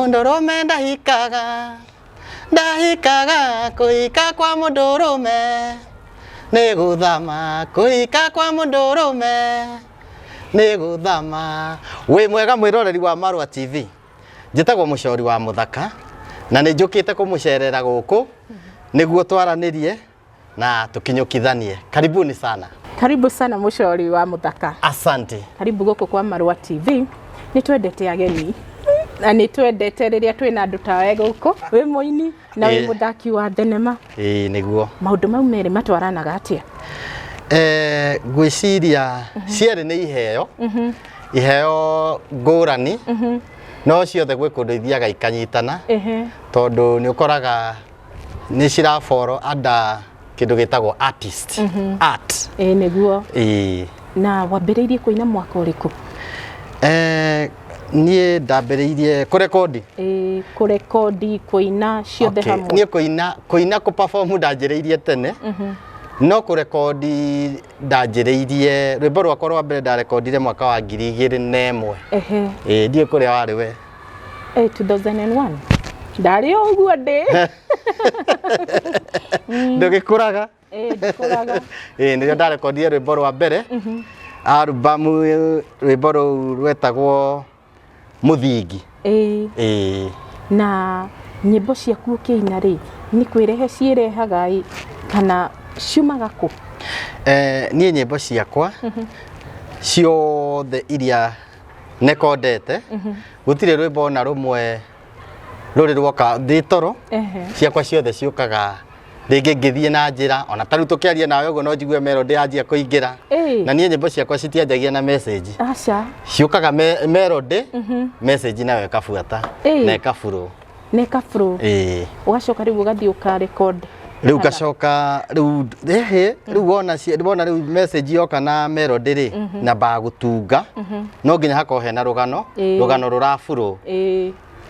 Mũndũrũme ndahikaga, ndahikaga, kũhika kwa mũndũrũme nĩ gũthama, kũhika kwa mũndũrũme nĩ gũthama. Wĩ mwega mwĩroreri wa Marũa TV, njĩtagwo Mũcori wa Mũthaka na nĩ njũkĩte kũmũcerera gũkũ nĩguo twaranĩrie na tũkinyũkithanie. Karibuni sana. Karibu sana Mũcori wa Mũthaka. Asante. Karibu gũkũ kwa Marũa TV. Nĩ twendete ageni na nĩ twendete rĩrĩa twĩna andũ tawe gũkũ. Wĩ mũini na wĩ mũthaki wa thenema. Ĩĩ nĩguo. Maũndũ mau merĩ matwaranaga atĩa? Ngwĩciria cierĩ nĩ iheo, iheo ngũrani, no ciothe gwĩ kũndũ ithiaga ikanyitana, tondũ nĩ ũkoraga nĩ ciraboro under kĩndũ gĩtagwo artist, art. Ĩĩ nĩguo. Ĩĩ. Na wambĩrĩirie kũina mwaka ũrĩkũ? Niĩ ndambĩrĩirie kũrekondi. Ĩĩ, kũrekondi, kũina, ciothe hamwe. Niĩ kũina, kũina kũ perform ndanjĩrĩirie tene, no kũrekondi ndanjĩrĩirie, rwĩmbo rwakwa rwa mbere ndarekondire mwaka wa 2001. Ĩĩ, ndiũĩ kũrĩa warĩ we. 2001 ndarĩ o ũguo ndĩ. Ndũgĩkũraga. Ĩĩ, ndikũraga. Ĩĩ, nĩrĩo ndarekondire rwĩmbo rwa mbere, album, rwĩmbo rũu rwetagwo Mũthingi. Ĩĩ. Na nyĩmbo ciaku ũkĩina rĩ, nĩ kwĩrehe ciĩrehaga ĩ, kana ciumaga kũ? Niĩ nyĩmbo ciakwa ciothe iria nekondete, gũtirĩ rwĩmbo ona rũmwe rũrĩ rwoka ndĩ toro. Ciakwa ciothe ciũkaga rĩngĩ ngĩthiĩ na njĩra, ona ta rĩu tũkĩaria nawe ũguo no njigue melody yanjia kũingĩra. Na niĩ nyĩmbo ciakwa citianjagia na message. Aca. Ciũkaga melody, message nayo ĩkabuata na ĩkaburo. Na ĩkaburo. Ĩĩ. Ũgacoka rĩu ũgathiĩ ũka record. Rĩu ngacoka rĩu ĩhĩ rĩu wona wona rĩu message yoka na melody rĩ, nyambaga gũtunga, no nginya hakorwo hena rũgano, rũgano rũraburo.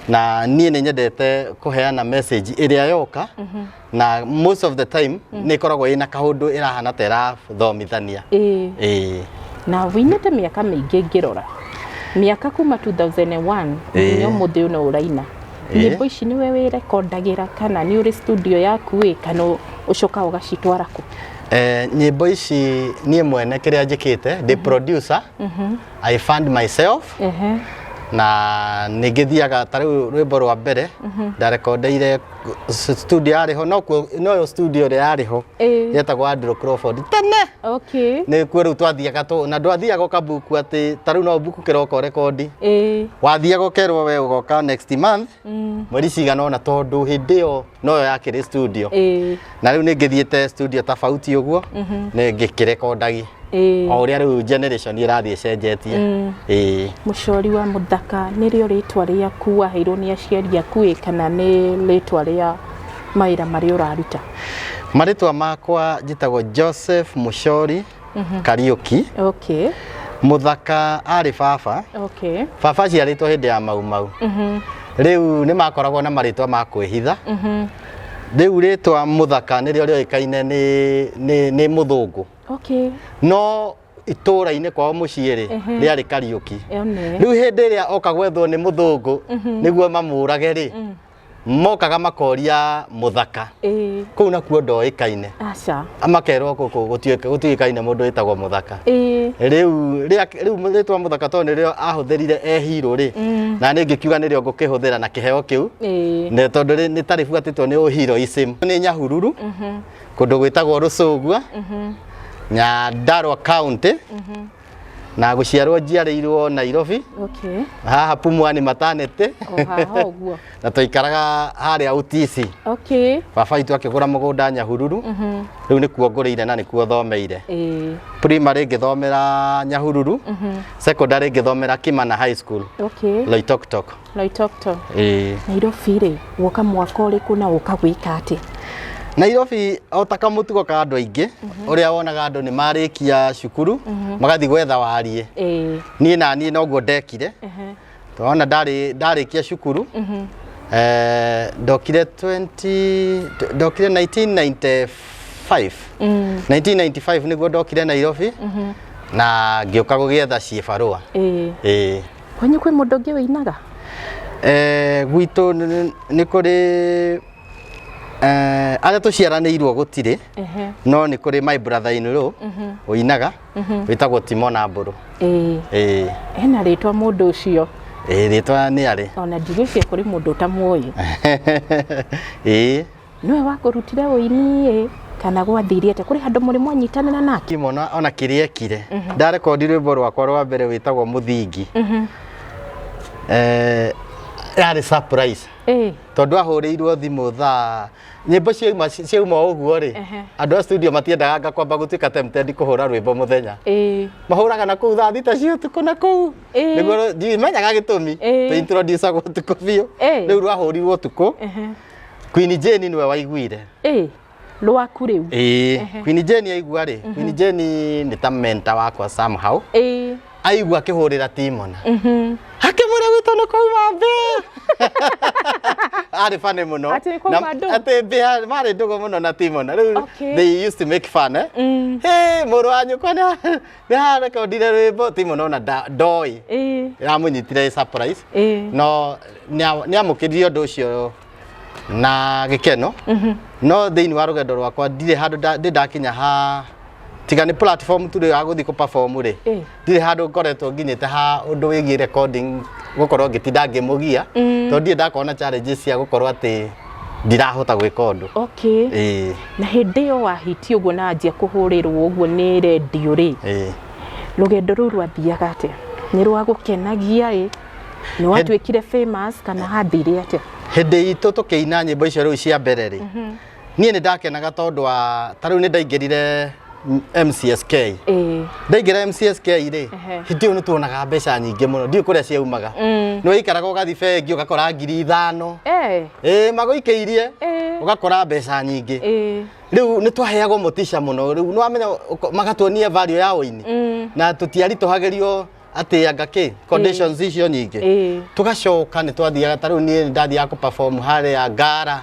Na niĩ nĩ nyendete kũheana message ĩrĩa yoka, na most of the time nĩ ĩkoragwo ĩna kaũndũ ĩrahana ta ĩrathomithania. Ĩĩ. Na wĩinĩte mĩaka mĩingĩ, ngĩrora mĩaka kuma 2001 nginya ũmũthĩ ũyũ no ũraina. Nyĩmbo ici nĩwe wĩrekondagĩra kana nĩ ũrĩ studio yaku ĩ, kana ũcokaga ũgacitwara kũ? Nyĩmbo ici niĩ mwene kĩrĩa njĩkĩte, ndĩ producer, I fund myself. Na nĩ ngĩthiaga, ta rĩu rwĩmbo rwa mbere ndarekondeire studio yarĩ ho, no kuo noyo studio ĩrĩa yarĩ ho yetagwo Andrew Crawford tene. Nĩ kuo rĩu twathiaga na ndwathiaga ũkabuku atĩ ta rĩu no ũbuku kĩroko rekondi. Wathiaga ũkerwo we ũgoka next month, mweri cigana ũna, tondũ hĩndĩ ĩyo noyo yakĩrĩ studio. Na rĩu nĩ ngĩthiĩte studio tofauti ũguo, nĩ ngĩkĩrekondagi o ũrĩa rĩu generation ĩrathiĩ ĩcenjetie. Ĩĩ. Mũcori wa Mũthaka nĩrĩo rĩtwa rĩaku waheirwo nĩ aciari aku ĩ, kana nĩ rĩtwa rĩa mawĩra marĩa ũraruta? Marĩtwa makwa njĩtagwo Joseph Mũcori Kariũki. Mũthaka arĩ baba. Baba aciarĩtwo hĩndĩ ya Mau Mau. Rĩu nĩ makoragwo na marĩtwa ma kwĩhitha. Rĩu rĩtwa Mũthaka nĩrĩo rĩoĩkaine nĩ mũthũngũ. No itũũra-inĩ kwao mũciĩ rĩ, rĩarĩ Kariũki. One. Rĩu hĩndĩ ĩrĩa oka gwethwo nĩ mũthũngũ nĩguo mamũrage rĩ, mokaga makoria Mũthaka. Kũu nakuo ndoĩkaine. Aca. Makerwo gũkũ gũtiũĩkaine mũndũ wĩtagwo Mũthaka. Rĩu rĩu rĩtwa Mũthaka tondũ nĩrĩo ahũthĩrire e hero rĩ, na niĩ ngĩkiuga nĩrĩo ngũkĩhũthĩra na kĩheo kĩu. Nĩ tondũ nĩ ta rĩbuatĩtwo nĩ ũheroism. Nĩ Nyahururu, kũndũ gwĩtagwo Rũcũgua, Nyandarua County, na gũciarwo njiarĩirwo Nairobi. Haha Pumwani Maternity. O haha ũguo. Na twaikaraga harĩa Utisi. Baba witũ akĩgũra mũgũnda Nyahururu. Rĩu nĩkuo ngũrĩire na nĩkuo thomeire. Primary ngĩthomera Nyahururu, secondary ngĩthomera Kimana High School, Loitoktok. Loitoktok. Ĩĩ. Nairobi rĩ, woka mwaka ũrĩkũ na woka gwĩka atĩa? Nairobi o ta kamũtugo ka andũ aingĩ, ũrĩa wonaga andũ nĩ marĩkia cukuru magathiĩ gwetha wariĩ. Niĩ na niĩ noguo ndekire. Twana ndarĩkia cukuru, ndokire 20 ndokire 1995. 1995 nĩguo ndokire Nairobi na ngĩũka gũgĩetha ciĩbarũa. Ĩĩ. Kwanyu kwĩ mũndũ ũngĩ wĩinaga? Gwitũ nĩ kũrĩ arĩa tũciaranĩirwo gũtirĩ, no nĩ kũrĩ my brother in law ũinaga wĩtagwo Timona Mbũrũ. Ĩĩ. Hena rĩtwa mũndũ ũcio? Ĩĩ, rĩtwa nĩ arĩ. Ona ndigwĩciria kũrĩ mũndũ ũtamũĩ. Ĩĩ. Nĩwe wakũrutire ũini ĩ kana gwathire atĩa? Kũrĩ handũ mũrĩ mwanyitanĩra nake? Timona ona kĩrĩa ekire, ndarekondi rwĩmbo rwakwa rwa mbere wĩtagwo Mũthingi. Yarĩ surprise tondũ ahũrĩirwo thimũ thaa nyĩmbo ciauma ciauma ũguo rĩ, andũ a studio matiendaga anga kwamba gũtuĩka tempted kũhũra rwĩmbo mũthenya, mahũraga na kũu thaa 6 cia ũtukũ na kũu nĩguo ndimenyaga gĩtũmi. Tũ introduce agwo ũtukũ biũ. Rĩu rwahũrirwo ũtukũ. Queen Jane nĩwe waiguire. Rwaku rĩu? Ĩĩ, Queen Jane aigua rĩ, Queen Jane nĩ ta mentor wakwa somehow. Aigua akĩhũrĩra Timona, akĩmwĩra gwitũ nĩ kwauma mbĩa. Arĩ funny mũno. Atĩ nĩ kwauma ndũ? Atĩ mbĩa marĩ ndũgũ mũno na Timona rĩu. They used to make fun, eh? Hey, mũrũ wa nyũkwa nĩ arekondire rwĩmbo. Timona ona ndoĩ. Ĩramũnyitire surprise. No nĩ amũkĩrire ũndũ ũcio na gĩkeno. No thĩinĩ wa rũgendo rwakwa ndirĩ handũ ndĩ ndakinya ha tiga nĩ platform tu rĩ ya gũthiĩ kũ perform rĩ, ndirĩ handũ ngoretwo nginyĩte ha ũndũ wĩgiĩ recording gũkorwo ngĩtinda ngĩmũgia, tondũ ndirĩ ndakorwo na challenges cia gũkorwo atĩ ndirahota gwĩka ũndũ. Ĩĩ. Na hĩndĩ ĩyo wahiti ũguo na wanjia kũhũrĩrwo ũguo nĩ rendio rĩ, rũgendo rũu rwathiaga atĩa? Nĩ rwagũkenagia ĩ? Nĩ watuĩkire famous kana hathire atĩa? Hĩndĩ itũ tũkĩina nyĩmbo icio rĩu cia mbere rĩ, niĩ nĩ ndakenaga tondũ wa ta rĩu nĩ ndaingĩrire MCSK. Ndaingĩra MCSK rĩ, hĩndĩ ĩyo nĩ tuonaga mbeca nyingĩ mũno, ndiũĩ kũrĩa ciaumaga. Nĩ waikaraga ũgathiĩ bengi ũgakora 5,000. Ĩĩ, magũikĩirie. Ũgakora mbeca nyingĩ. Rĩu nĩ twaheagwo motisha mũno. Rĩu nĩ wamenya magatuonia value ya ũini na tũtiaritũhagĩrio atĩ anga kĩ conditions icio nyingĩ. Tũgacoka nĩ twathiaga, ta rĩu niĩ nĩ ndathiaga kũ perform harĩa Ngara,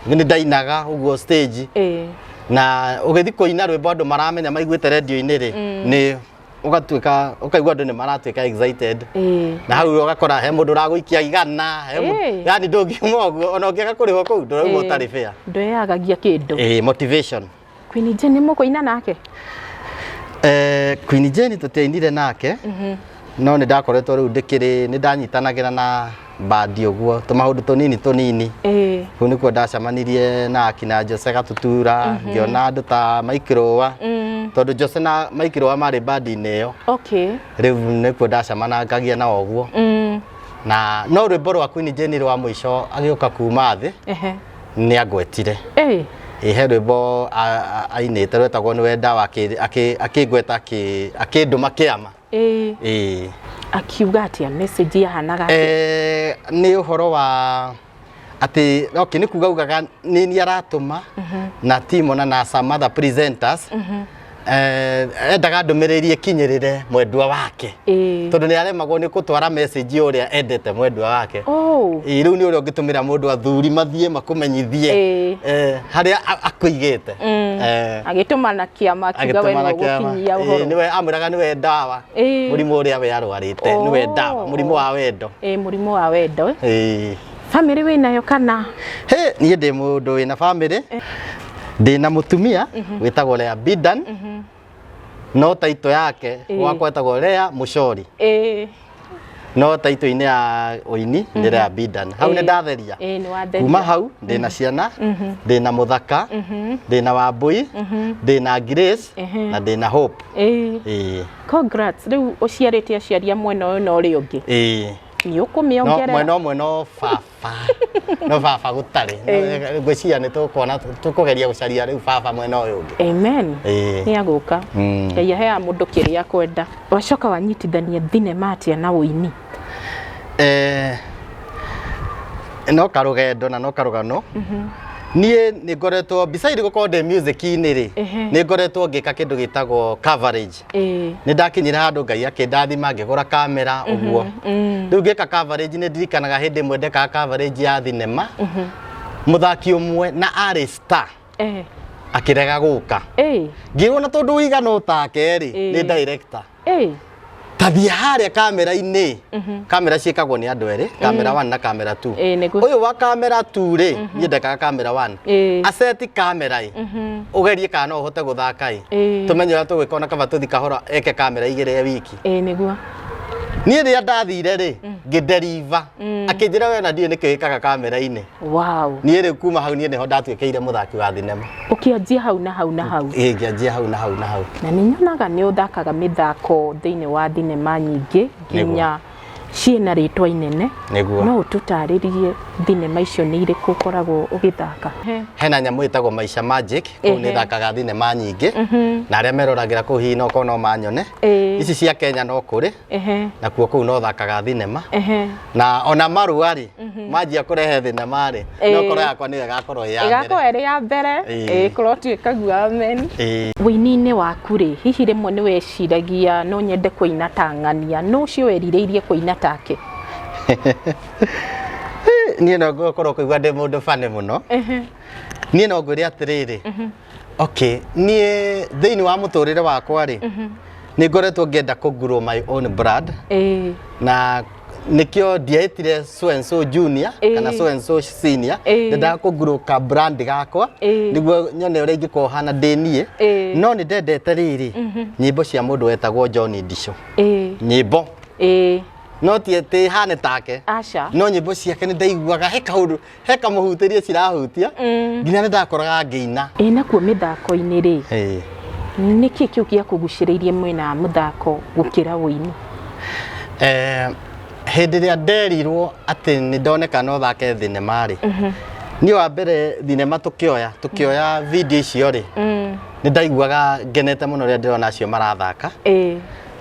nĩ ndainaga ũguo stage na ũgĩthiĩ kũina rwĩmbo andũ maramenya maiguĩte rendio-inĩ rĩ, nĩ ũgatuĩka ũkaigua andũ nĩ maratuĩka excited. Na hau ũgakora he mũndũ ũragũikia 100, he mũndũ, yani ndũngiuma ũguo ona ũngĩaga kũrĩhwo kũu ndũrauma ũtarĩ fair. Ndweyagagia kĩndũ. Ĩĩ, motivation. Queen Jane nĩ mũkũina nake? Queen Jane tũtiainire nake, no nĩ ndakoretwo rĩu ndĩkĩrĩ nĩ ndanyitanagĩra na bandi ũguo tũmaũndũ tũnini tũnini. Kũu nĩkuo ndacemanirie na akina Jose Gatutura, ngĩona andũ ta Mike Rũa, tondũ Jose na Mike Rũa marĩ bandi-inĩ ĩyo. Rĩu nĩkuo ndacemanangagia nao ũguo. Na no rwĩmbo rwa Queen Jane rwa mũico agĩũka kuma thĩ nĩ angwetire. Ĩ, he rwĩmbo ainĩte rwetagwo nĩ wendawa, akĩngweta akĩndũma kĩama. Ĩĩ. Akiuga atĩa? Message yahanaga atĩa? Nĩ ũhoro wa atĩ okay, nĩ kuga ugaga nĩ niĩ aratũma na Timona na some other presenters. Endaga ndũmĩrĩri ĩkinyĩrĩre mwendwa wake tondũ nĩ aremagwo nĩ gũtwara message ũrĩa endete mwendwa wake. Ĩĩ, rĩu nĩ ũrĩa ũngĩtũmĩra mũndũ athuri mathiĩ makũmenyithie harĩa akũigĩte. Agĩtũma na kĩama akiuga we Agĩtũma na nĩwe kĩama. ũgũkinyia ũhoro. Nĩwe amwĩraga nĩwe ndawa, mũrimũ ũrĩa we arwarĩte nĩwe ndawa, mũrimũ wa wendo. Ĩĩ, mũrimũ wa wendo. Ĩĩ. Famĩlĩ wĩnayo kana? He, niĩ ndĩ mũndũ wĩna famĩlĩ, ndĩna mũtumia wĩtagwo Lea Bidan, no taito yake gwakwa etagwo Lea Mũcori, no taito-inĩ ya ũini nĩ Lea Bidan. Hau nĩ ndatheria. Ĩĩ, nĩ watheria. Kuma hau ndĩna ciana, ndĩna Mũthaka, ndĩna Wambui, ndĩna Grace na ndĩna Hope. Ĩĩ. Congrats. Rĩu ũciarĩte aciari a mwena ũyũ na ũrĩa ũngĩ. Nĩ No ũkũmĩongerera? mwena ũmwe no baba, no baba gũtarĩ. Ngwĩciria nĩ tũkuona tũkũgeria gũcaria rĩu baba mwena ũyũ ũngĩ. Amen. Ĩĩ. Nĩ agũka. Ngai aheaga mũndũ kĩrĩa akwenda. Wacoka wanyitithania thinema atĩa na ũini? No karũgendo na no karũgano. Niĩ nĩ ngoretwo beside gũkorwo ndĩ music-inĩ rĩ, nĩ ngoretwo ngĩka kĩndũ gĩtagwo coverage. Nĩ ndakinyire handũ Ngai akĩndathima ngĩgũra kamera ũguo. Rĩu ngĩka coverage, nĩ ndirikanaga hĩndĩ ĩmwe ndekaga coverage ya thinema, mũthaki ũmwe na arĩ star akĩrega gũka. Ngĩrwo na tondũ ũigana ũtake rĩ, nĩ director. Tathiĩ harĩa kamera-inĩ. Kamera ciĩkagwo nĩ andũ erĩ, kamera 1 na kamera 2. Ĩĩ, nĩguo. Ũyũ wa kamera 2 rĩ, niĩ ndekaga kamera 1. Aceti kamera ĩ, ũgerie kana no ũhote gũthaka ĩ. Tũmenye ũrĩa tũgwĩka, ona kaba tũthi kahora eke kamera igĩrĩ e wiki. Ĩĩ, nĩguo. Niĩ rĩrĩa ndathire rĩ, ngĩnderiva, akĩnjĩra we ona ndiũĩ nĩkĩ wĩkaga kamera-inĩ. Niĩ rĩu kuma hau niĩ nĩho ndatuĩkĩire mũthaki wa thinema. Ũkĩanjia hau na hau na hau. Ĩĩ, ngĩanjia hau na hau na hau. Na nĩ nyonaga nĩ ũthakaga mĩthako thĩinĩ wa thinema nyingĩ nginya ciĩna rĩtwa inene. Nĩguo. No ũtũtarĩrie thinema icio nĩ irĩkũ ũkoragwo ũgĩthaka? Hena nyamũ ĩtagwo Maisha Magic, kũu nĩ thakaga thinema nyingĩ, na arĩa meroragĩra kũu hihi no korwo no manyone. Ici cia Kenya no kũrĩ, nakuo kũu no thakaga thinema. Na ona marũa rĩ, manjia kũrehe thinema rĩ, no korwo yakwa nĩyo ĩgakorwo ĩ ya mbere. Ĩgakorwo ĩrĩ ya mbere. Ĩĩ, kũrotuĩka guo, amen. Wĩini-inĩ waku rĩ, hihi rĩmwe nĩ weciragia no nyende kũina ta ng'ania, no ũcio werirĩirie kũina take? Niĩ no ngũkorwo kũigua ndĩ mũndũ funny mũno. Niĩ no ngwĩre atĩrĩrĩ, okay, niĩ thĩinĩ wa mũtũrĩre wakwa rĩ, nĩ ngoretwo ngĩenda kũ grow my own brand. Na nĩkĩo ndiaĩtire so and so junior kana so and so senior. Ndendaga kũ grow ka brand gakwa nĩguo nyone ũrĩa ingĩkorwo hana ndĩ niĩ. No nĩ ndendete rĩrĩ nyĩmbo cia mũndũ wetagwo John Ndichu. Nyĩmbo no ti atĩ hane take. Aca. No nyĩmbo ciake nĩ ndaiguaga he kaũndũ, he kamũhutĩrie cirahutia, nginya nĩ ndakoraga ngĩina. Ĩ nakuo mĩthako-inĩ rĩ, nĩkĩ kĩu gĩakũgucĩrĩirie mwena wa mũthako gũkĩra ũini? Hĩndĩ ĩrĩa nderirwo atĩ nĩ ndoneka no thake thinema rĩ, niĩ wa mbere thinema tũkĩoya video icio rĩ, nĩ ndaiguaga ngenete mũno rĩrĩa ndĩrona acio marathaka.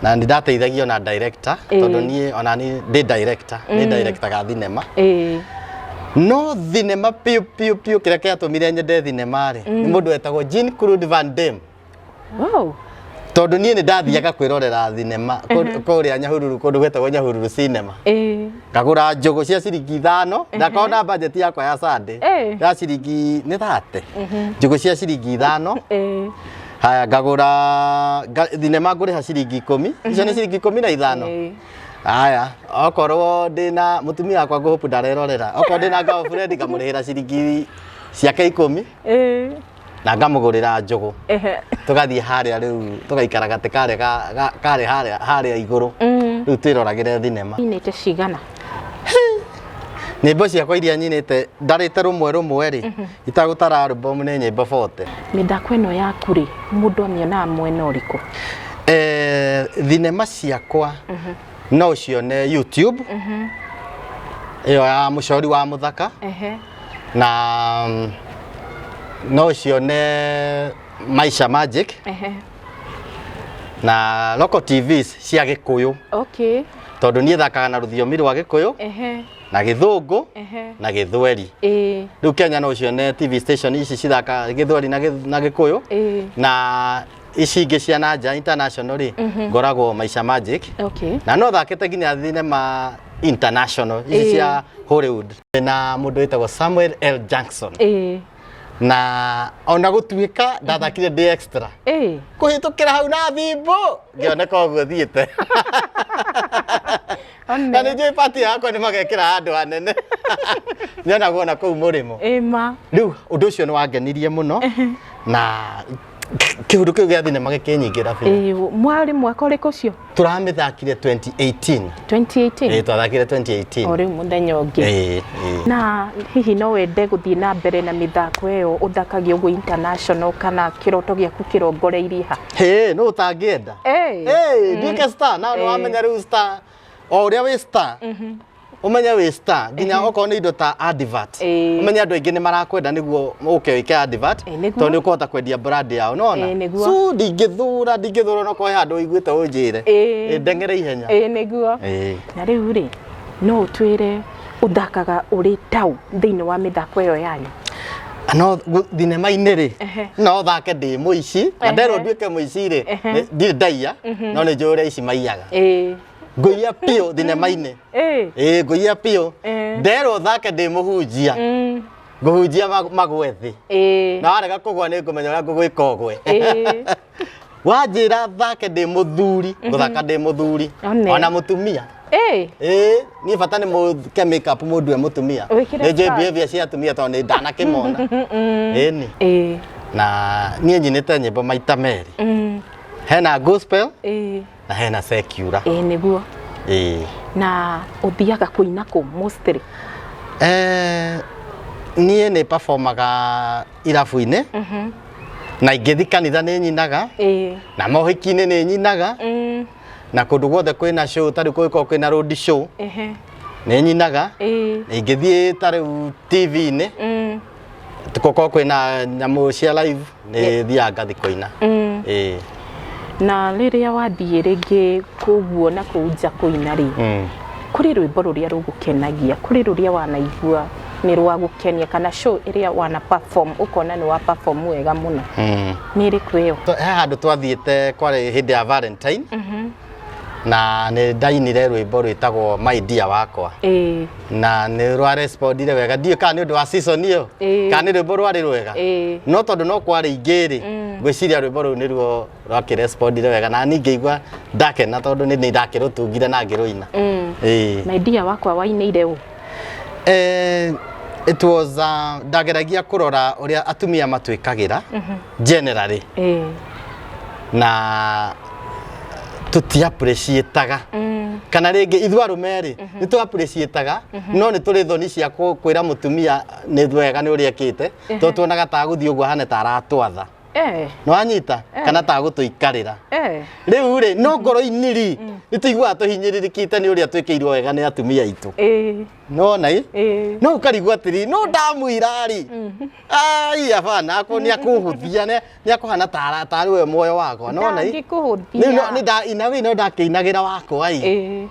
Na nĩ ndateithagio na director, tondũ niĩ ona niĩ ndĩ director, nĩ directaga thinema. No thinema piũ piũ piũ, kĩrĩa kĩatũmire nyende thinema rĩ, nĩ mũndũ wetagwo Jean Claude Van Damme. Tondũ niĩ nĩ ndathiaga kwĩrorera thinema kũrĩa Nyahururu, kũndũ gwetagwo Nyahururu Cinema. Ngagũra njũgũ cia ciringi 5, ndakorwo na budget yakwa ya Sunday ya ciringi nĩ 30. Njũgũ cia ciringi 5. Haya, ngagũra thinema ngũrĩha ciringi 10, icio nĩ ciringi 15. Haya, okorwo ndĩna mũtumia wakwa ngũhũpu ndarerorera, okorwo ndĩna girlfriend ngamũrĩhĩra ciringi ciake 10 na ngamũgũrĩra njũgũ. Tũgathiĩ harĩa rĩu, tũgaikara gatĩ karĩa karĩ harĩa igũrũ, rĩu twĩroragĩre thinema. Nyinĩte cigana? Nyĩmbo ciakwa iria nyinĩte ndarĩte rũmwe rũmwe rĩ, itagũtara album, nĩ nyĩmbo 40. Mĩthako ĩno yaku rĩ, mũndũ amĩonaga mwena ũrĩkũ? Thinema ciakwa no ũcione YouTube, ĩyo ya Mũcori wa Mũthaka, na no ũcione Maisha Magic na local TVs cia Gĩkũyũ, tondũ niĩ thakaga na rũthiomi rwa Gĩkũyũ na Gĩthũngũ na Gĩthweri. Rĩu Kenya no ũcione TV station ici cithaka Gĩthweri na Gĩkũyũ, na ici ingĩ cia na nja international rĩ, ngoragwo Maisha Magic. Na no thakĩte nginya thinema international ici cia Hollywood na mũndũ wĩtagwo Samuel L Jackson. Na ona gũtuĩka ndathakire ndĩ extra, kũhĩtũkĩra hau na thimbo ngĩoneka ũguo thiĩte, na nĩ njũĩ pati yakwa nĩ magekĩra handũ hanene nyonagwo na kũu mũrĩmo. Ĩma. Rĩu ũndũ ũcio nĩ wangenirie mũno na kĩũndũ kĩu gĩa thinema gĩkĩnyingĩra biũ. Ĩĩ, mwarĩ mwaka ũrĩkũ ũcio? Tũramĩthakire 2018. 2018? Ĩĩ, twathakire 2018. O rĩu mũthenya ũngĩ. Ĩĩ. Na hihi no wende gũthiĩ na mbere na mĩthako ĩyo ũthakagia ũguo international, kana kĩroto gĩaku kĩrongoreirie ha? Hĩ, nũ ũtangĩenda? Ĩĩ, nduĩke star na nĩ wamenya rĩu star, o ũrĩa wĩ star, ũmenye wĩ star nginya okorwo nĩ indo ta advert, ũmenye andũ aingĩ nĩ marakwenda nĩguo ũke wĩke advert, tondũ nĩ ũkũhota kwendia brand yao, nona. Nĩguo. So ndingĩthũra no korwo he handũ ũiguĩte ũnjĩre. Ĩĩ, ndeng'ere ihenya. Ĩĩ, nĩguo. Na rĩu rĩ, no ũtwĩre ũthakaga ũrĩ tau thĩinĩ wa mĩthako ĩyo yanyu? No thinema-inĩ rĩ, no thake ndĩ mũici, na nderwo nduĩke mũici rĩ, ndirĩ ndaiya, no nĩ njũĩ ũrĩa ici maiyaga. Ngũiya biũ thinema-inĩ. Ĩĩ, ngũiya biũ. Nderwo thake ndĩ mũhunjia, ngũhunjia magwe thĩ, na warega kũgwa nĩ ngũmenya ũrĩa ngũgwĩka ũgwe. Wanjĩra thake ndĩ mũthuri, ngũthaka ndĩ mũthuri. One. Ona mũtumia. Ĩĩ. Ĩĩ, niĩ bata nĩ mũke makeup mũndue mũtumia. Wĩkĩre Nĩ njũĩ scarf. behavior cia atumia tondũ nĩ ndanakĩmona. Ĩni. Ĩĩ. Na niĩ nyinĩte nyĩmbo maita merĩ. Hena gospel na hena secular. Ĩĩ nĩguo. Ĩĩ. Na ũthiaga kũina kũ mostly? Niĩ nĩ performaga irabu-inĩ na ingĩthi kanitha nĩ nyinaga na mohiki-inĩ nĩ nyinaga na kũndũ guothe kwĩna show, ta rĩu kũngĩkorwo kwĩna road show nĩ nyinaga. Ingĩthiĩ ta rĩu TV-inĩ gũkorwo kwĩna nyamũ cia live, nĩ thiaga ngathi kũina. Ĩĩ. Na rĩrĩa wathiĩ rĩngĩ kũguo na kũu nja kũina rĩ, kũrĩ rwĩmbo rũrĩa rũgũkenagia, kũrĩ rũrĩa wanaigua nĩ rwa gũkenia, kana show ĩrĩa wana perform ũkona nĩ wa perform wega mũno, nĩ ĩrĩkũ ĩyo? He handũ twathiĩte, kwarĩ hĩndĩ ya Valentine, na nĩ ndainire rwĩmbo rwĩtagwo "My Dear Wakwa" na nĩ rwa respondire wega. Ndiũĩ kana nĩ ũndũ wa season ĩyo kana nĩ rwĩmbo rwarĩ rwega, no tondũ no kwarĩ ingĩ rĩ, ngwĩciria rwĩmbo rũu nĩruo rwakĩrespondire wega na niĩ ngĩigua ndakena tondũ nĩ ndakĩrũtungire na ngĩrũina. Ĩĩ. "My Dear Wakwa" wainĩire ũ? It was ndageragia kũrora ũrĩa atumia matwĩkagĩra generally na tuti appreciataga, kana rĩngĩ ithuĩ arũme rĩ, nĩ tũ appreciataga, no nĩ tũrĩ thoni cia kwĩra mũtumia nĩ wega nĩ ũrĩa ekĩte, tondũ tuonaga ta gũthiĩ ũguo ahane ta aratwatha. Nĩ wanyita? Kana ta gũtũikarĩra. Rĩu rĩ, no ngoro-inĩ rĩ, nĩ tũiguaga tũhinyĩrĩrĩkĩte nĩ ũrĩa twĩkĩirwo wega nĩ atumia aitũ. Nona ĩ? No ũkarigwo atĩrĩ, no ndamwĩra rĩ, ai abana ako nĩ akũhũthia, nĩ akũhana tarĩ we muoyo wakwa, nona ĩ? Ndangĩkũhũthia. Rĩu nĩ nda ina wĩ no ndakĩinagĩra wakwa ĩ,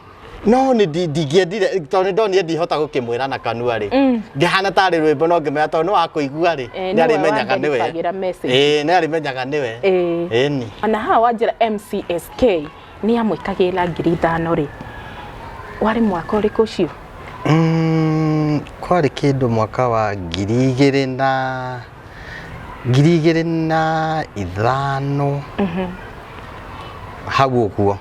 no nĩ ndingĩendire tondũ nĩ ndonire ndihota gũkĩmwĩra na kanua rĩ, ngĩhana tarĩ rwĩmbo, no ngĩmenya tondũ nĩ wakũigua rĩ, nĩ nĩwe arĩmenyaga nĩwe. wanderibagĩra message. Ĩĩ, nĩ arĩmenyaga nĩwe. Ĩni. Ona haha wanjĩra MCSK nĩ amwĩkagĩra 5,000 rĩ, warĩ mwaka ũrĩkũ ũcio? Kwarĩ kĩndũ mwaka wa 2005 hau ũguo.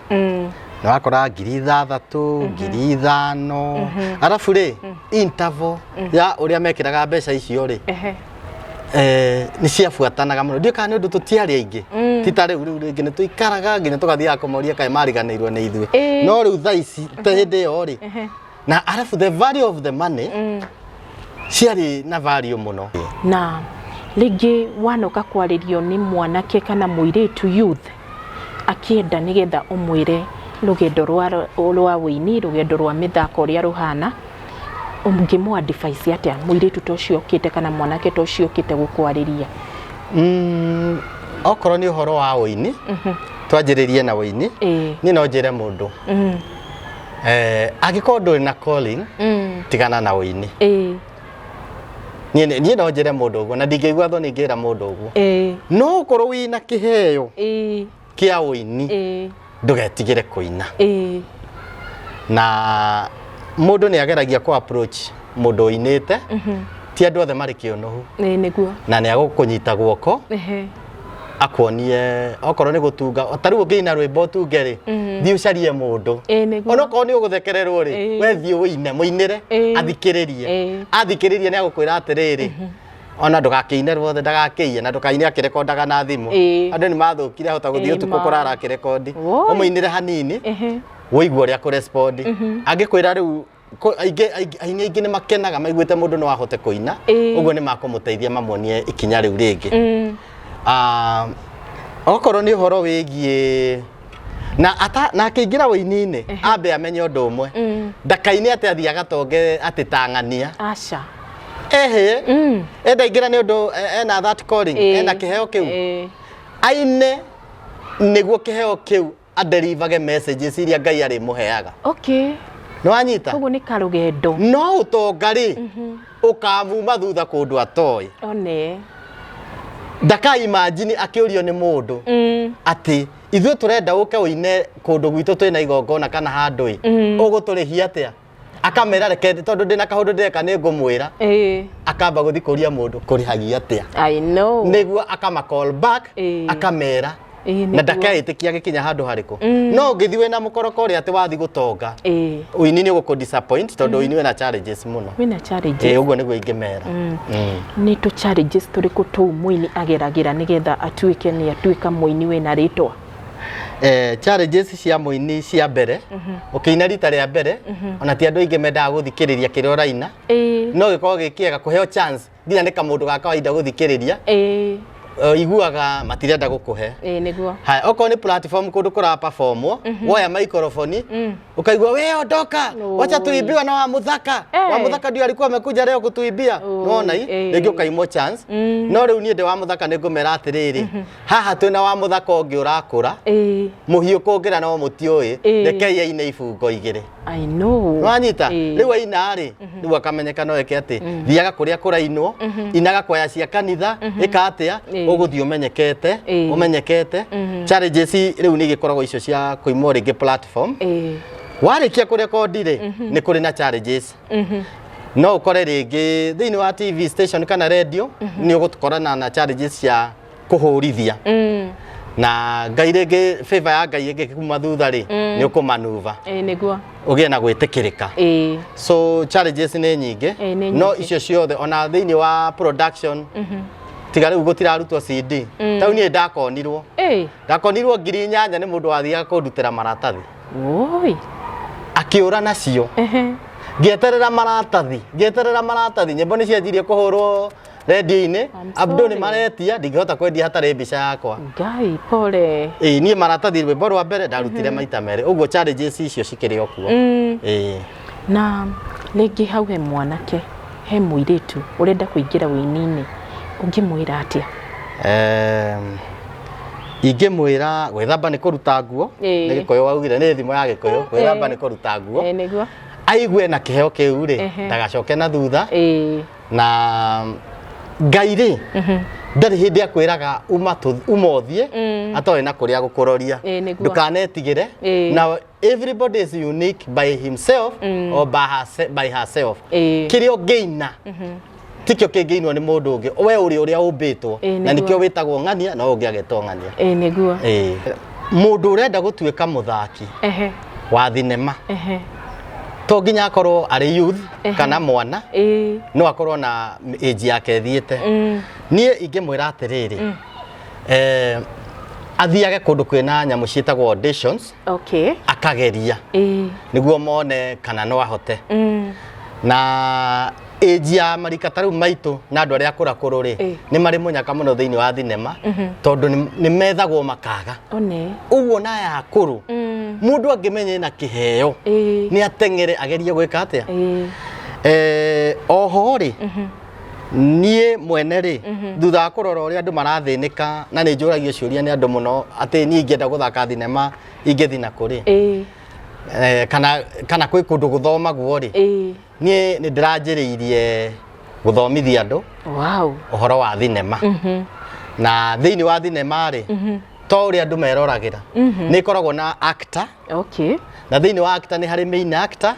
Nĩ wakora 6,000, 5,000, arabu rĩ, interval ya ũrĩa mekĩraga mbeca icio rĩ, nĩ ciabuatanaga mũno. Ndiũĩ kana nĩ ũndũ tũtiarĩ aingĩ, ti ta rĩu. Rĩu rĩngĩ nĩ tũikaraga nginya tũgathiaga kũmoria kaĩ mariganĩirwo nĩ ithuĩ. No rĩu thaa ici, ta hĩndĩ ĩyo rĩ, na arabu the value of the money ciarĩ na value mũno. Na rĩngĩ wanoka kwarĩrio nĩ mwanake kana mũirĩtu, youth, akĩenda nĩgetha ũmwĩre rũgendo rwa wĩini, rũgendo rwa mĩthako ũrĩa rũhana, ũngĩmũ advise atĩa mũirĩtu ta ũcio ũkĩte kana mwanake ta ũcio ũkĩte gũkwarĩria? Okorwo nĩ ũhoro wa ũini, twanjĩrĩrie na ũini, niĩ no njĩre mũndũ, angĩkorwo ndũrĩ na calling, tigana na ũini. Niĩ no njĩre mũndũ ũguo na ndingĩigua thoni ngĩra mũndũ ũguo. No ũkorwo wĩna kĩheo kĩa ũini, ndũgetigĩre kũina. Na mũndũ nĩ ageragia kũ approach mũndũ ũinĩte, ti andũ othe marĩ kĩũnũhu. Ĩĩ nĩguo. Na nĩ agũkũnyita guoko, akuonie okorwo nĩ gũtunga. Ta rĩu ũngĩina rwĩmbo ũtunge rĩ, thiĩ ũcarie mũndũ, Ĩĩ nĩguo. onokorwo nĩ ũgũthekererwo rĩ, we thiĩ ũine, mũinĩre, athikĩrĩrie. Athikĩrĩrie, nĩ agũkwĩra atĩrĩrĩ, ona ndũgakĩine ruothe, ndagakĩiye na ndũkaine akĩrekondaga na thimũ. Andũ nĩ mathũkire, ahota gũthiĩ Ĩĩ ũtukũ ma. kũrara akĩrekondi. Woi. Ũmũinĩre hanini, wũigue ũrĩa kũrespondi. Angĩkwĩra rĩu aini aingĩ nĩ makenaga maiguĩte mũndũ no ahote kũina, ũguo nĩ makũmũteithia mamuonie ikinya rĩu rĩngĩ. Okorwo nĩ ũhoro wĩgiĩ na ata na akĩingĩra ũini-inĩ, ambe amenye ũndũ ũmwe, ndakaine atĩ athiĩ agatonge atĩ tang'ania. Aca. Ehe, enda ingĩra nĩ ũndũ ena that calling, ena kĩheo kĩu, aine nĩguo kĩheo kĩu aderivage messages iria Ngai arĩmũheaga. Nĩ wanyita? Koguo nĩ karũgendo. No ũtonga rĩ, ũkamuma thutha kũndũ atoĩ. One. Ndaka imagine akĩũrio nĩ mũndũ atĩ ithuĩ tũrenda ũke ũine kũndũ gwitũ, twĩna igongona kana handũ ĩ, ũgũtũrĩhia atĩa? Akamera reke, tondũ ndĩna kaũndũ ndĩreka, nĩ ngũmwĩra. Akamba gũthiĩ kũria mũndũ kũrĩhagia atĩa, I know. nĩguo akama call back, akamera. Na Nĩguo. Ndakeĩtĩkia agĩkinya handũ harĩkũ, no ũngĩthiĩ wĩna mũkoroko ũrĩa atĩ wathiĩ gũtonga, ũini nĩ ũgũkũ disappoint, tondũ ũini wĩna challenges mũno. Wĩna challenges. Ũguo nĩguo ingĩmera. Nĩ tũ challenges tũrĩkũ tũu mũini ageragĩra nĩgetha atuĩke nĩ atuĩka mũini wĩna rĩtwa? Challenges cia mũini cia mbere, ũkĩina rita rĩa mbere, ona ti andũ aingĩ mendaga gũthikĩrĩria kĩrĩa ũraina. No gĩkorwo gĩ kĩega kũheo chance nginya nĩ kamũndũ ga kawaida gũthikĩrĩria, iguaga matirenda gũkũhe. Nĩguo. Haya, okorwo nĩ platform kũndũ kũra performwo, woya microphone ukaigua, "We ondoka, wacha tuimbiwa na wa Muthaka." Wa Muthaka ndio alikuwa amekuja leo kutuimbia. Nona i rĩngĩ ũkaimwo chance. No rĩu niĩ ndĩ wa Muthaka, nĩ ngũmera atĩrĩrĩ, haha twĩna wa Muthaka ũngĩ ũrakũra mũhiũ kũngĩra no mũtiũĩ. Rekei aine ibungo igĩrĩ. I know. Wanyita? Rĩu aina rĩ, rĩu akamenyeka. No eke atĩ thiaga kũrĩa kũrainwo, inaga kwaya cia kanitha, ĩka atĩa, ũgũthiĩ ũmenyekete. Ũmenyekete. Challenges rĩu nĩ igĩkoragwo icio cia kũimwo rĩngĩ platform. Warĩkia kũrekondi rĩ, nĩ kũrĩ na challenges. No ũkore rĩngĩ thĩinĩ wa TV station kana radio nĩ ũgũkorana na challenges cia kũhũrithia, na Ngai rĩngĩ, favor ya Ngai ĩngĩkuma thutha rĩ, nĩ ũkũmanuva Nĩguo. Ũgĩe na gwĩtĩkĩrĩka. So challenges nĩ nyingĩ. Nĩ No nyingĩ. icio ciothe, ona thĩinĩ wa production, tiga rĩu gũtirarutwo CD. Tau niĩ ndakonirwo, ndakonirwo 8,000 nĩ mũndũ wathiaga kũndutĩra maratathi. Woi. Akĩũra nacio. Ngĩeterera maratathi, ngĩeterera maratathi, nyĩmbo nĩ cianjirie kũhũrwo redio-inĩ. I'm Abdu nĩ sorry. maretia, ndingĩhota kwendia hatarĩ mbica yakwa. Ngai, pole. Ĩĩ, niĩ maratathi rwĩmbo rwa mbere ndarutire maita merĩ ũguo. Challenges icio cikĩrĩ o kuo. Ĩĩ. Na rĩngĩ hau he mwanake, he mũirĩtu ũrenda kũingĩra wĩini-inĩ, ũngĩmwĩra atĩa? Ingĩmwĩra gwĩthamba nĩ kũruta nguo. Nĩ Gĩkũyũ waugire, nĩ thimo ya Gĩkũyũ, gwĩthamba nĩ kũruta nguo. Nĩguo. Aigue na kĩheo kĩu rĩ, ndagacoke na thutha. Na Ngai rĩ, ndarĩ hĩndĩ akwĩraga uma ũthiĩ atoĩ na kũrĩa gũkũroria. Nĩguo. Ndũkanetigĩre. Na everybody is unique by himself or by herself. Kĩrĩa ũngĩina tikĩo kĩngĩinwo nĩ mũndũ ũngĩ. We ũrĩ ũrĩa ũmbĩtwo, na nĩkĩo wĩtagwo ng'ania no ũngĩ agetwo ng'ania. Nĩguo. Mũndũ ũrenda gũtuĩka mũthaki wa thinema, to nginya akorwo arĩ youth kana mwana, no akorwo na age yake ĩthiĩte. Niĩ ingĩmwĩra atĩrĩrĩ, athiage kũndũ kwĩna nyamũ ciĩtagwo auditions, akageria nĩguo mone kana no ahote. Na age ya marika ta rĩu maitũ na andũ arĩa akũrakũrũ rĩ, nĩ marĩ mũnyaka mũno thĩinĩ wa thinema, tondũ nĩ methagwo makaga. One. Ũguo na aya akũrũ, mũndũ angĩmenya ena kĩheo, nĩ ateng'ere agerie gwĩka atĩa. Oho rĩ, niĩ mwene rĩ, thutha wa kũrora ũrĩa andũ marathĩnĩka, na nĩ njũragio ciũria nĩ andũ mũno atĩ niĩ ingĩenda gũthaka thinema ingĩthiĩ na kũrĩ, kana kwĩ kũndũ gũthomagwo rĩ, niĩ nĩ ndĩranjĩrĩirie gũthomithia andũ ũhoro wa thinema. Na thĩinĩ wa thinema rĩ, to ũrĩa andũ meroragĩra, nĩ ĩkoragwo na actor, na thĩinĩ wa actor nĩ harĩ main actor,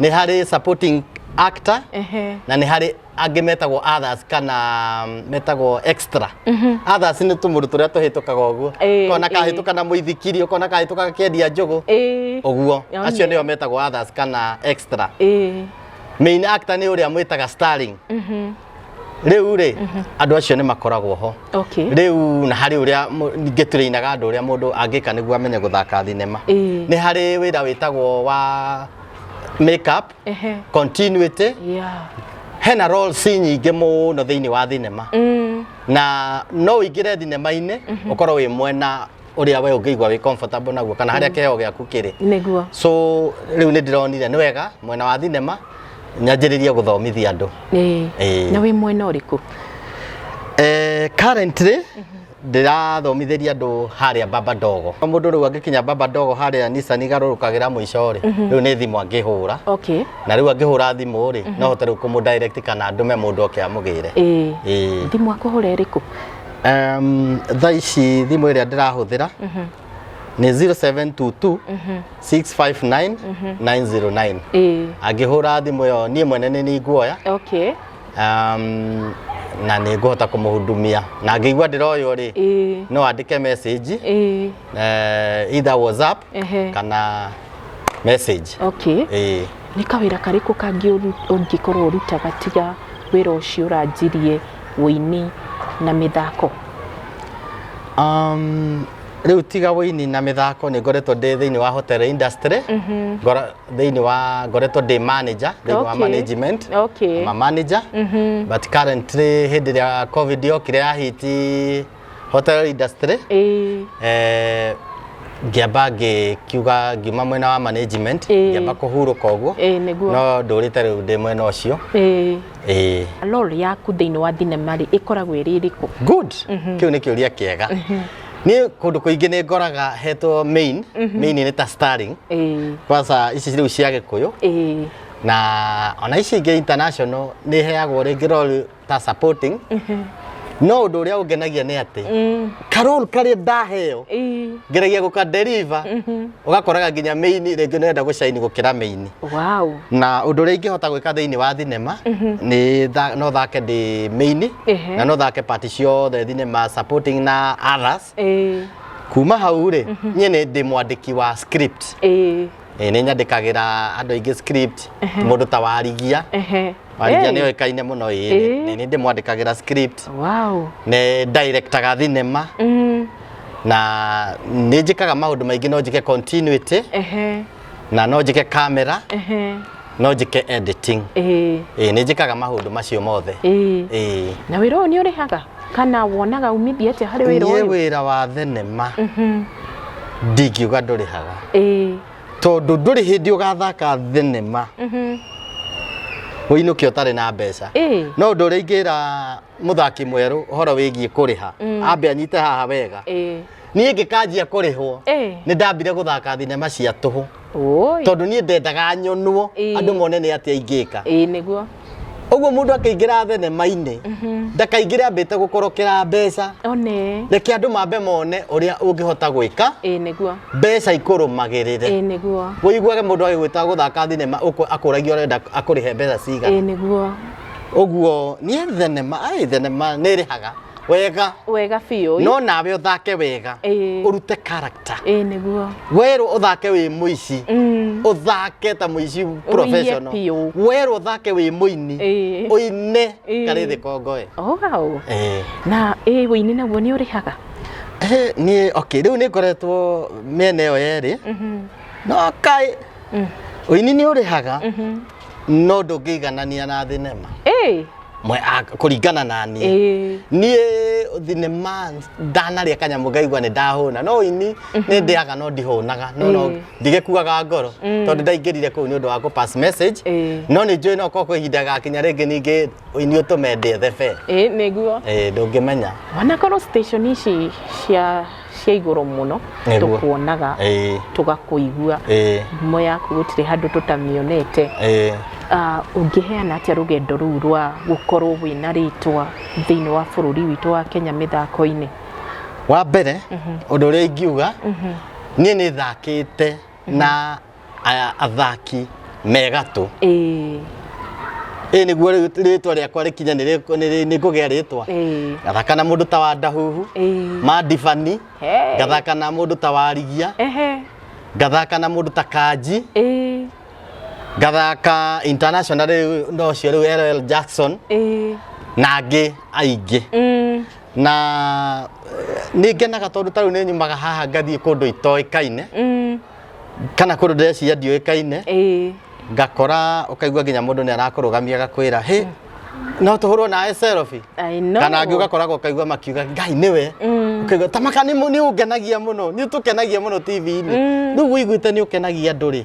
nĩ harĩ supporting actor, na nĩ harĩ angĩ metagwo others kana metagwo extra. Others nĩ tũmũndũ tũrĩa tũhĩtũkaga ũguo, kona kahĩtũka na mũithikiri, ũkona kahĩtũka gakĩendia njũgũ ũguo. Acio nĩo metagwo others kana extra. Main actor nĩ ũrĩa mwĩtaga starring. Rĩu rĩ, andũ acio nĩ makoragwo ho. Rĩu na harĩ ũrĩa ngĩtũrĩinaga andũ ũrĩa mũndũ angĩka nĩguo amenye gũthaka thinema. Nĩ harĩ wĩra wĩtagwo wa makeup, continuity. Hena roles nyingĩ mũno thĩinĩ wa thinema, na no ũingĩre thinema-inĩ ũkorwo wĩ mwena ũrĩa we ũngĩigua wĩ comfortable naguo kana harĩa kĩheo gĩaku kĩrĩ. So rĩu nĩ ndĩronire nĩ wega mwena wa thinema nyanjĩrĩrie gũthomithia andũ. Na wĩ mwena ũrĩkũ? Currently ndĩrathomithĩria andũ harĩa Baba Dogo. Mũndũ rĩu angĩkinya Baba Dogo harĩa Nissan igarũrũkagĩra mũico rĩ, rĩu nĩ thimũ angĩhũra. Na rĩu angĩhũra thimũ rĩ, no hote rĩu kũmũ direct kana ndũme mũndũ oke amũgĩre. Thimũ akũhũra ĩrĩkũ? Thaa ici thimũ ĩrĩa ndĩrahũthĩra nĩ 0722 659 909. Angĩhũra thimũ ĩyo, niĩ mwene nĩ nguoya. Na nĩ ngũhota kũmũhudumia, na ngĩigua ndĩroywo rĩ, no andĩke message, either WhatsApp kana message. Nĩ kawĩra karĩkũ kangĩ ũngĩkorwo ũrutaga tiga wĩra ũcio ũranjirie, wũini na mĩthako? Rĩu tiga wũini na mĩthako, nĩ ngoretwo ndĩ thĩinĩ wa hotel industry. Thĩinĩ wa ngoretwo ndĩ manager thĩinĩ wa management. I'm a manager, but currently hĩndĩ ĩrĩa COVID yokire ya hit hotel industry, ngĩamba ngĩkiuga ngiuma mwena wa management, ngĩamba kũhurũka ũguo. Nĩguo. No ndũrĩte rĩu ndĩ mwena ũcio. Ĩĩ. Role yaku thĩinĩ wa thinema rĩ, ĩkoragwo ĩrĩ ĩrĩkũ? Good, kĩu nĩ kĩũria kĩega. Niĩ kũndũ kũingĩ nĩ ngoraga hetwo main. Main nĩ ta starring. Kwanza ici rĩu cia Gĩkũyũ, na ona ici ingĩ international nĩ heagwo rĩngĩ role ta supporting, no ũndũ ũrĩa ũngenagia nĩ atĩ karole karĩa ndaheo, ngeragia gũka deliver, ũgakoraga nginya main rĩngĩ nĩrenda gũcaini gũkĩra main. Na ũndũ ũrĩa ingĩhota gwĩka thĩinĩ wa thinema nĩ no thake ndĩ main, na no thake part ciothe thinema, supporting na others. Kuma hau rĩ, niĩ nĩ ndĩ mwandĩki wa script. Nĩ nyandĩkagĩra andũ aingĩ script, mũndũ ta Warigia. Warigia nĩ oĩkaine mũno. Ĩĩ, nĩ ndĩmwandĩkagĩra script. Nĩ directaga thinema, na nĩ njĩkaga maũndũ maingĩ. No njĩke continuity, na no njĩke camera, no njĩke editing. Ĩĩ, nĩ njĩkaga maũndũ macio mothe. Ĩĩ. Na wĩra ũyũ nĩ ũrĩhaga kana wonaga umithio atĩa harĩ wĩra Niĩ ũyũ? wĩra wa thenema ndingiuga ndũrĩhaga, tondũ ndũrĩ hĩndĩ ũgathaka thenema ũinũke ũtarĩ na mbeca. No ũndũ ũrĩa ingĩra mũthaki mwerũ ũhoro wĩgiĩ kũrĩha, ambe anyite haha wega. Niĩ ngĩkanjia kũrĩhwo, nĩ ndambire gũthaka thinema cia tũhũ, Oi. tondũ niĩ ndendaga nyonwo, andũ mone nĩ atĩa ingĩka. Nĩguo. Ũguo mũndũ akĩingĩra thenema-inĩ, ndakaingĩre ambĩte gũkorokera mbeca. One. Reke andũ mambe mone ũrĩa ũngĩhota gwĩka, Nĩguo. mbeca ikũrũmagĩrĩre. Nĩguo. Wĩiguage mũndũ agĩgwĩta gũthaka thinema akũragia ũrenda akũrĩhe mbeca cigana. Nĩguo. Ũguo niĩ thenema, ai, thenema nĩ ĩrĩhaga wega. Wega biũ. No nawe ũthake wega, ũrute character. Nĩguo. Werwo ũthake wĩ mũici, ũthake ta mũici professional. Biũ. Werwo ũthake wĩ mũini, ũine karĩthĩ kongoe. Oh, wow. Na wĩini naguo nĩ ũrĩhaga? Niĩ, okay, rĩu nĩ ngoretwo mĩena ĩyo yerĩ, no kaĩ ũini nĩ ũrĩhaga, no ndũngĩiganania na thinema. Kũringana na niĩ, niĩ thinema ndanarĩa kanyamũ ngaigua nĩ ndahũna, no ũini nĩ ndĩaga no ndihũnaga, no ndigĩkuaga ngoro, tondũ ndaingĩrire kũu nĩ ũndũ wa kũ pass message. No nĩ njũĩ no korwo kwĩ ihinda gakinya rĩngĩ ningĩ ũini ũtũme ndĩethe be. Nĩguo. Ndũngĩmenya. Wanakorwo station ici cia igũrũ mũno, tũkuonaga, tũgakũigua, ngumo yaku gũtirĩ handũ tũtamĩonete. Ũngĩheana atĩa rũgendo rũu rwa gũkorwo wĩna rĩtwa thĩinĩ wa bũrũri witũ wa Kenya mĩthako-inĩ? Wa mbere, ũndũ ũrĩa ingiuga, niĩ nĩ thakĩte na aya athaki megatũ. Ĩ nĩguo rĩu rĩtwa rĩakwa rĩkinye, nĩ ngũgĩa rĩtwa. Ngathaka na mũndũ ta wa Ndahuhu, Mandibani. Hey. Ngathaka na mũndũ ta Warigia. Ngathaka na mũndũ ta Kanji. Ngathaka international rĩu no ũcio rĩu LL Jackson, na angĩ aingĩ. Na nĩ ngenaga tondũ ta rĩu nĩ nyumaga haha ngathiĩ kũndũ itoĩkaine, kana kũndũ ndĩreciria ndiũĩkaine, ngakora ũkaigua nginya mũndũ nĩ arakũrũgamia agakwĩra, "Hĩ, no tũhũrwo nawe selfie?" I know. Kana angĩ ũgakoraga ũkaigua makiuga, "Ngai nĩwe," ũkaigua tamaka nĩ ũngenagia mũno, nĩ ũtũkenagia mũno TV-inĩ. Rĩu ũiguĩte nĩ ũkenagia andũ rĩ,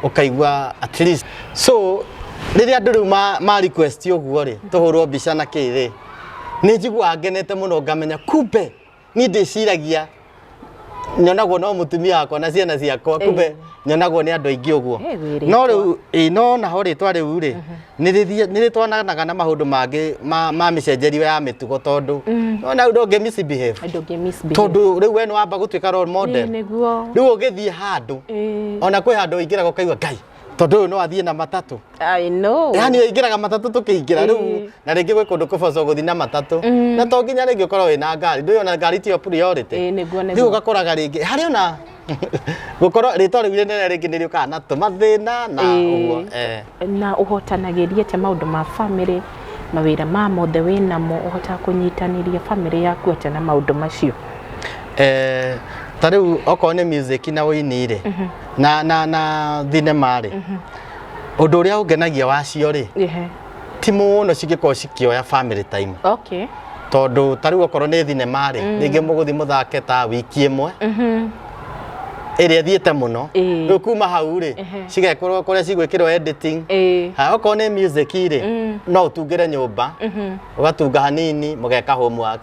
ũkaigua at least. So rĩrĩa andũ rĩu ma request ũguo rĩ, tũhũrwo mbica na kĩ rĩ, nĩ njiguaga ngenete mũno, ngamenya kumbe niĩ ndĩciragia nyonagwo no mũtumia wakwa na ciana ciakwa, kumbe nyonagwo nĩ andũ aingĩ ũguo. Wĩ rĩtwa. No rĩu no naho rĩtwa rĩu rĩ, nĩ rĩtwaranaga na maũndũ mangĩ ma mĩcenjerio ya mĩtugo, tondũ no na rĩu ndũngĩ misbehave. Ndũngĩ misbehave. Tondũ rĩu we nĩ wamba gũtuĩka role model. Nĩguo. Rĩu ũgĩthiĩ handũ, ona kwĩ handũ ũingĩraga ũkaigua Ngai. Tondũ ũyũ no athiĩ na matatũ. I know. Yani aingĩraga matatũ tũkĩingĩra rĩu na rĩngĩ gwĩ kũndũ kũboco gũthiĩ na matatũ na to nginya rĩngĩ ũkorwo wĩna ngari, ndũĩ ona ngari tiyo priority. Ĩĩ, nĩguo, Rĩu nĩguo. ũgakoraga rĩngĩ harĩ ona gũkorwo rĩtwa rĩu rĩnene rĩngĩ nĩ rĩũkaga na tũmathĩna na ũguo eh. Na ũhotanagĩria atĩa maũndũ ma family, mawĩra ma mothe wĩnamo, ũhotaga kũnyitanĩria family yaku atĩa na maũndũ macio? Ta rĩu okorwo nĩ music na ũini rĩ, na thinema rĩ, ũndũ ũrĩa ũngenagia wacio rĩ, ti mũno cingĩkorwo cikĩoya family time. Tondũ ta rĩu okorwo nĩ thinema rĩ, rĩngĩ mũgũthiĩ mũthake ta wiki ĩmwe ĩrĩa ĩthiĩte mũno. Rĩu kuma hau rĩ, cigekĩrwo kũrĩa cigwĩkĩrwo editing. Ha okorwo nĩ music rĩ, no ũtungĩre nyũmba, ũgatunga hanini, mũgeka homework.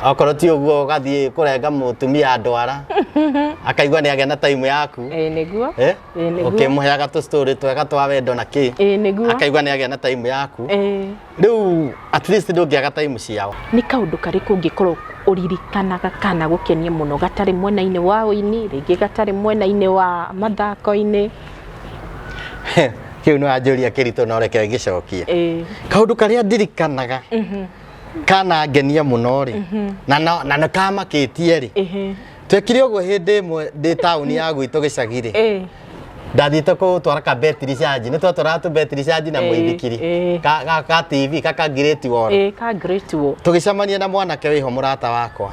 Okorwo ti ũguo ũgathiĩ kũrenga mũtumia ndwara, akaigua nĩ agĩa na time yaku. Ĩĩ, nĩguo. Eh? Ĩĩ, nĩguo. Ũkĩmũheaga tũ story twega twa wendo na kĩ. Ĩĩ, nĩguo. Akaigua nĩ agĩa na time yaku. Rĩu at least ndũngĩaga time ciao. Nĩ kaũndũ karĩkũ ũngĩkorwo ũririkanaga kana gũkenia mũno gatarĩ mwena-inĩ wa ũini, rĩngĩ gatarĩ mwena-inĩ wa mathako-inĩ? Kĩu nĩ wanjũria kĩritũ no reke ngĩcokie. Kaũndũ karĩa ndirikanaga kana ngenia mũno rĩ, na nĩ kamakĩtie rĩ, twekire ũguo hĩndĩ ĩmwe ndĩ taũni ya gwitũ gĩcagi rĩ, ndathiĩte gũtwara ka betiri charge, nĩ twatwaraga tũ betiri charge na mũithikiri ka TV ka Great Wall. Ĩĩ, ka Great Wall. Tũgĩcemania na mwanake wĩho mũrata wakwa,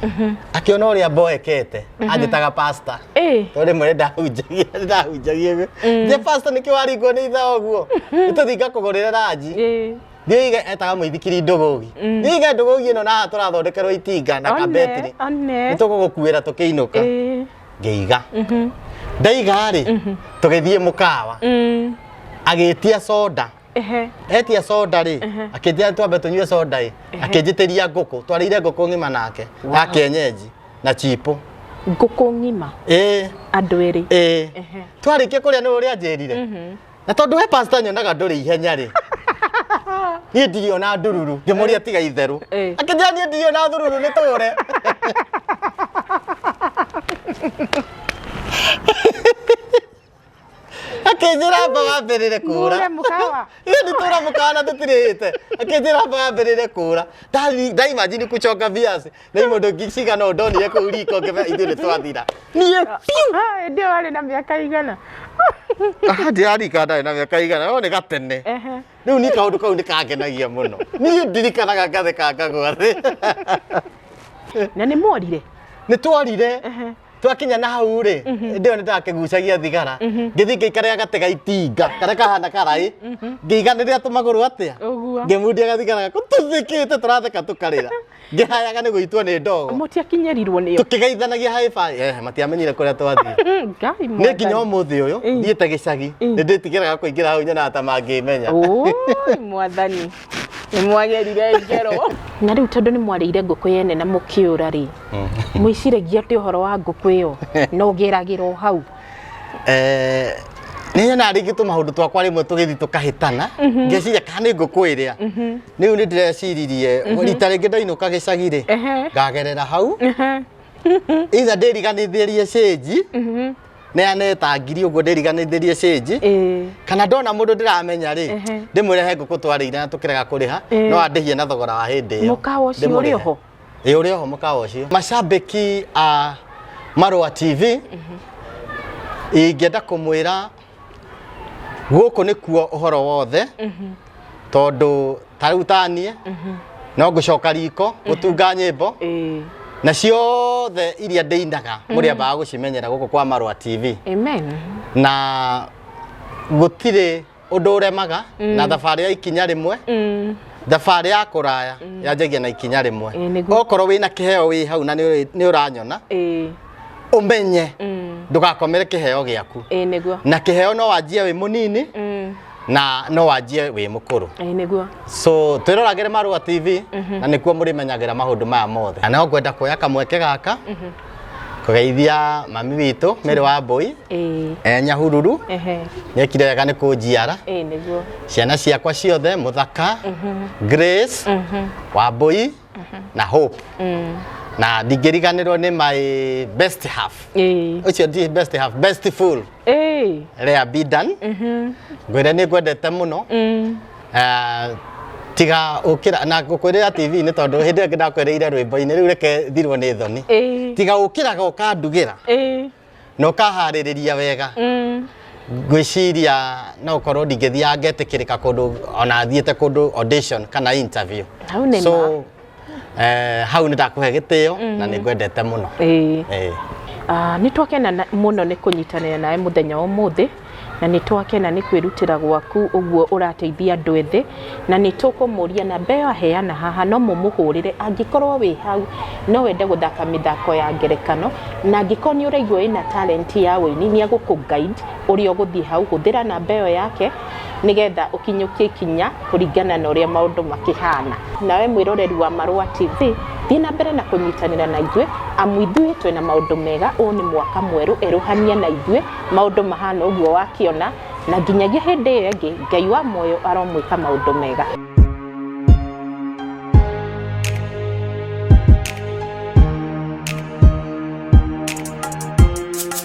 akĩona ũrĩa mboekete, anjĩtaga pastor. Tondũ rĩmwe nĩndahunjagia nje pastor, nĩkĩ waringwo nĩ ithaa ũguo, nĩtũthiĩ ngakũgũrĩre ranji. Thiĩ ũige, etaga mũithikiri ndũgũgi, thiĩ ũige ndũgũgi ĩno na haha tũrathondekerwo itinga na One, kabetiri, one. nĩtũgũgũkuĩra tũkĩinũka. Ngĩiga, ndaiga rĩ, tũgĩthiĩ mũkawa, agĩtia soda. Etia soda rĩ, akĩnjĩra twambe tũnyue soda ĩ, akĩnjĩtĩria ngũkũ, twarĩire ngũkũ ng'ima nake ya kienyeji na chipo. Ngũkũ ng'ima? Ĩĩ. Andũ erĩ? Ĩĩ. Twarĩkia kũrĩa, nĩ ũrĩa anjĩrire, na tondũ we pastor nyonaga ndũrĩ ihenya rĩ, niĩ ndirĩ ona ndururu. Ngĩmũria tiga itherũ. Akĩnjĩra niĩ ndirĩ ona ndururu, nĩ tũre. Akĩnjĩra amba wambĩrĩre kũra. Mũre mũkawa. Ĩĩ, nĩ tũra mũkawa na tũtirĩhĩte. Akĩnjĩra amba wambĩrĩre kũra. Ndaimagine kuchonga viazi na imondo cigana ũũ ndonire kũu riko, ngĩmenya ithuĩ nĩ twathira. Niĩ piu. Hĩndĩ ĩyo warĩ na mĩaka igana? Ndirarika ndarĩ na mĩaka igana, no nĩ gatene. Rĩu niĩ kaũndũ kau nĩ kangenagia mũno, niĩ ndirikanaga ngatheka ngagwa thĩ. Na nĩ mworire? Nĩ twarire. Twakinya na hau rĩ, hĩndĩ ĩyo nĩ ndakĩgucagia thigara, ngĩthiĩ ngĩikarĩra gatĩ ga itinga karĩa kahana karaĩ, ngĩiganĩrĩra tũmagũrũ atĩa. Ũguo. Ngĩmundia gathigara gakwa, tũthĩkĩte, tũratheka tũkarĩra, ngĩhayaga nĩ gũitwo nĩ ndogo. Mũtiakinyĩrirwo nĩo? Tũkĩgeithanagia high five, matiamenyire kũrĩa twathiĩ. Ngai. Nĩ nginya ũmũthĩ ũyũ thiĩte gĩcagi nĩ ndĩtigĩraga kũingĩra hau, nyonaga ta mangĩmenya. Oi, mwathani, nĩ mwagerire ngero. Na rĩu tondũ nĩ mwarĩire ngũkũ yene na mũkĩũra rĩ, mwĩciragia atĩ ũhoro wa ngũkũ ĩyo no geragĩra o hau? Nĩ nyonaga rĩngĩ tũmaũndũ twakwa rĩmwe tũgĩthiĩ tũkahĩtana, ngeciria kana nĩ ngũkũ ĩrĩa. Rĩu nĩ ndĩreciririe rita rĩngĩ ndainũka gĩcagi rĩ, ngagerera hau, either ndĩriganithĩrie cĩnji, neane ta ngiri ũguo ndĩriganithĩrie cĩnji, kana ndona mũndũ ndĩramenya rĩ, ndĩmwĩre he ngũkũ twarĩire na tũkĩrega kũrĩha, no andĩhie na thogora wa hĩndĩ ĩyo. Mũkawa ũcio ũrĩ Ndĩmũrĩhe. oho? Ĩĩ, ũrĩ oho mũkawa ũcio. Macambĩki a Marũa TV, ingĩenda kũmwĩra gũkũ nĩkuo ũhoro wothe, tondũ ta rĩu taniĩ no ngũcoka riko gũtunga nyĩmbo na ciothe iria ndĩinaga, mũrĩambaga gũcimenyera gũkũ kwa Marũa TV. Amen. Na gũtirĩ ũndũ ũremaga na thabarĩ ya ikinya rĩmwe, thabarĩ ya kũraya yanjagia na ikinya rĩmwe. Ĩĩ, nĩguo. Okorwo wĩna kĩheo wĩ hau na nĩ ũranyona, ũmenye ndũgakomere kĩheo gĩaku. Ĩĩ, nĩguo. Na kĩheo no wanjie wĩ mũnini na no wanjie wĩ mũkũrũ. Ĩĩ, nĩguo. So twĩroragĩre Marũa TV na nĩkuo mũrĩmenyagĩra maũndũ maya mothe. Na no ngwenda kuoya kamweke gaka kũgeithia mami witũ Mary wa Mbũi e Nyahururu. Nĩekire wega nĩ kũnjiara. Ĩĩ, nĩguo. Ciana ciakwa ciothe, Mũthaka, Grace, Wambũi na Hope. Na ndingĩriganĩrwo nĩ my best half. Ũcio ti best half, best full. Lea Bidan. Ngwĩre nĩ ngwendete mũno. Tiga ũkĩra na ngũkwĩrĩra TV nĩ tondũ hĩndĩ ĩyo ndakwĩrĩire rwĩmbo-inĩ rĩu, reke thirwo nĩ thoni. Tiga ũkĩraga ũkandugĩra na ũkaharĩrĩria wega. Ngwĩciria no ũkorwo ndingĩthiaga ngetĩkĩrĩka kũndũ ona thiĩte kũndũ audition kana interview. Hau nĩ ma. So hau nĩ ndakũhe gĩtĩo na nĩ ngwendete mũno. Ah, nĩ twakena mũno nĩ kũnyitanĩra nawe mũthenya wa ũmũthĩ, na nĩ twakena nĩ kwĩrutĩra gwaku ũguo ũrateithia andũ ethĩ, na nĩ tũkũmũria namba ĩyo aheana haha no mũmũhũrĩre angĩkorwo wĩ hau no wende gũthaka mĩthako ya ngerekano, na angĩkorwo nĩ ũraigua wĩna talent ya ũini, nĩ egũkũ guide ũrĩa ũgũthiĩ hau. Hũthĩra namba ĩyo yake nĩgetha ũkinyũkie ikinya kũringana na ũrĩa maũndũ makĩhana. Nawe mwĩroreri wa Marũa TV, thiĩ na mbere na kũnyitanĩra na ithuĩ, amu ithuĩ twĩna maũndũ mega. Ũũ nĩ mwaka mwerũ, erũhania na ithuĩ, maũndũ mahana ũguo wakĩona, na nginyagia hĩndĩ ĩyo ĩngĩ, Ngai wa muoyo aromwĩka maũndũ mega.